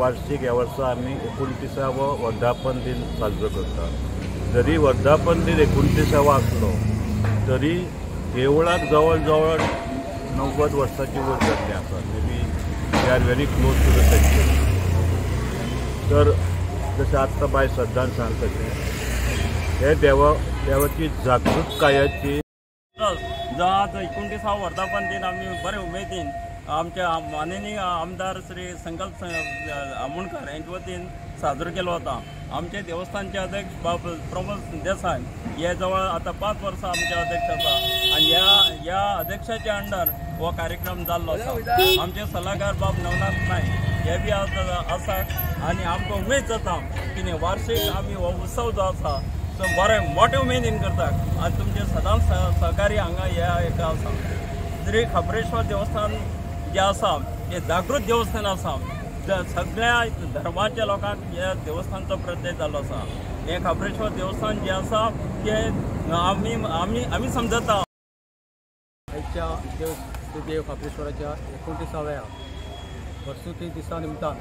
वार्षिक ह्या वर्सा आमी 29वो वर्धापन दिन साजरो करता। जरी वर्धापन दिन 29वो आसलो तरी देवळाक जवळ जवळ 90 वर्सांची वयर जाल्ली आसा। Maybe we are very close to the century. तर जशें आत्तां बाय श्रद्धान सांगता तशें हे देवाची जागृतकायाची जो आज 29वो वर्धापन दिन आमी बरे उमेदीन आमच्या माननीय आमदार श्री संकल्प आमोणकर यांच्या वतीन साजरो केलो वता। आमचे देवस्थानचे अध्यक्ष बाब प्रमोद देसाय हे जवळ आतां 5 वर्सां आमचे अध्यक्ष आसा आनी ह्या अध्यक्षाच्या अंडर हो कार्यक्रम जाल्लो आसा। आमचे सल्लागार बाब नवनाथ नायक हे बी आज आसा आनी आमकां उमेद जाता की वार्षिक आमी हो उत्सव जो आसा तो बरे मोठे उमेदीन करतात आनी तुमचे सदांच सहकार्य हांगा ह्या हेका आसा। श्री खाप्रेश्वर देवस्थान जे आसा हे जागृत देवस्थान आसा। सगळ्या धर्माच्या लोकांक ह्या देवस्थानचो प्रत्यय जाल्लो आसा। हे खाप्रेश्वर देवस्थान जे आसा ते आमी आमी आमी समजता। आयच्या देव देव खाप्रेश्वराच्या 29व्या वर्सुकी दिसा निमतान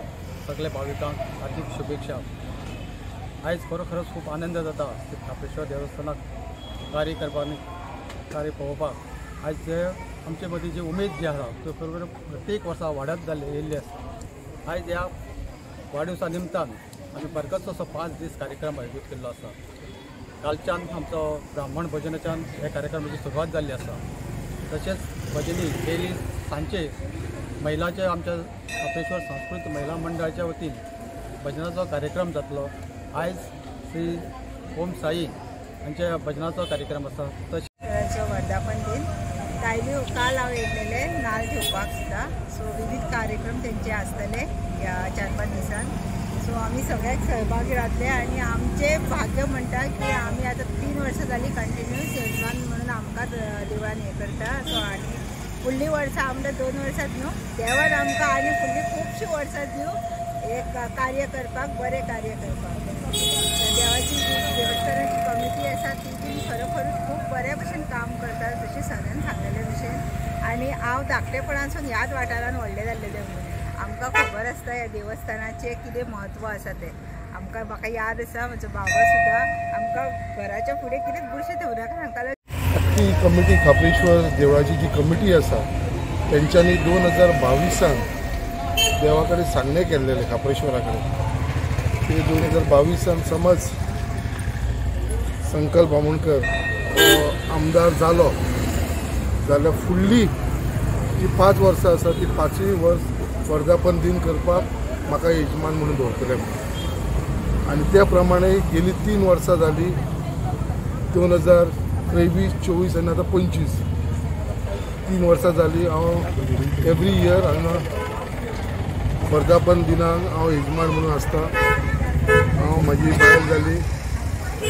सगळ्या भाविकांक हार्दिक शुभेच्छा। आयज खरोखरच खूब आनंद जाता श्री खाप्रेश्वर देवस्थानाक कार्य करपाक कार्य पळोवपाक। आयज जे आमचे मदीं जी उमेद जी आसा त्यो बरोबर प्रत्येक वर्सा वाडत जाल्ली येयल्ली आसा। आयज ह्या वाडदिवसा निमतान आमी बरगतचो असो 5 दीस कार्यक्रम आयोजीत केल्लो आसा। कालच्यान आमचो ब्राह्मण भजनाच्यान ह्या कार्यक्रमाची सुरवात जाल्ली आसा। तशेंच भजनी डेली सांजचे महिलांचे आमच्या खाप्रेश्वर संस्कृत महिला मंडळाच्या वतीन भजनाचो कार्यक्रम जातलो। आयज श्री ओम साई हांच्या भजनाचो कार्यक्रम आसा। तशेंच वर्धापन दिन कायली काल हांव येयलेलें नाल घेवपाक सुद्दां। सो विविध कार्यक्रम तेंचे आसतले ह्या 4-5 दिसान। सो आमी सगळ्याक सहभागी रावतले आनी आमचें भाग्य म्हणटा की आमी आतां 3 वर्सां जालीं कंटिन्यूस यजमान म्हणून आमकां देवळान हें करता। सो आनी फुडलीं वर्सां आमकां 2 वर्सां न्हू देवान आमकां आनी फुडलीं खुबशीं वर्सां दिवं एक कार्य करपाक, बरें कार्य करपाक। देवाची देवस्थानाची कमिटी आसा ती बी खरोखरूच खूब बऱ्या भशेन काम करता जशें सरान सांगलेले भशेन। आनी हांव धाकटेपणासून ह्याच वाठारान व्हडलें जाल्लें म्हणून आमकां खबर आसता ह्या देवस्थानाचें कितें म्हत्व आसा तें। आमकां म्हाका याद आसा म्हजो बाबा सुद्दां आमकां घराच्या फुडें कितें बुरशें दवरनाका सांगतालो। ती कमिटी खाप्रेश्वर देवळाची जी कमिटी आसा तेंच्यांनी 2022 देवा कडेन सांगणें केल्लेलें खाप्रेश्वरा कडेन ते 2022 समज संकल्प आमोणकर आमदार जालो जाल्यार फुडली जी 5 वर्सां आसा ती 5वी वर्स वर्धापन दिन करपाक म्हाका यजमान म्हणून दवरतले म्हणून। आनी त्या प्रमाणे गेली 3 वर्सां जाली 2023, 24 आनी आतां 25 3 वर्सां जाली हांव एवरी इयर हांगा वर्धापन दिनाक हांव यजमान म्हणून आसता। हांव म्हाजी बायल जाली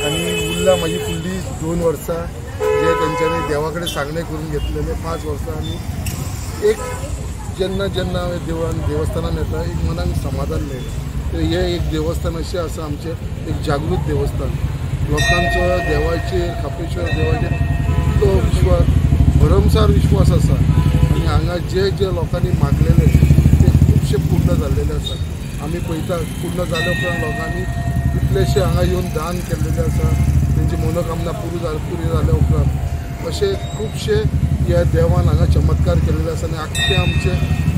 आनी उरला म्हाजी फुडली 2 वर्सां जे तेंच्यांनी देवा कडेन सांगणें करून घेतलेलें 5 वर्सां। आनी एक जेन्ना जेन्ना हांवें देवळान देवस्थानान येता एक मनाक समाधान मेळटा। तर हें एक देवस्थान अशें आसा आमचें एक जागृत देवस्थान। लोकांचो देवाचेर खाप्रेश्वर देवाचेर इतलो विश्वास, भरमसार विश्वास आसा आनी हांगा जे जे लोकांनी मागलेले ते खुबशे पूर्ण जाल्लेले आसा। आमी पळयता पूर्ण जाल्या उपरांत लोकांनी कितलेशे हांगा येवन दान केल्लेले आसा, तेंची मनोकामना पुरी जाल्या उपरांत अशे खुबशे ह्या देवान हांगा चमत्कार केल्लेले आसा। आनी आख्खे आमचे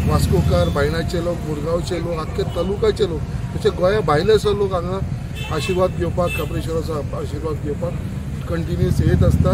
वास्कोकार, बायणाचे लोक, मुरगांवचे लोक, आख्खे तालुकाचे लोक, तशे गोंया भायले लोक हांगा आशिर्वाद घेवपाक, खाप्रेश्वराचो आशिर्वाद घेवपाक कंटिन्यूस येत आसता।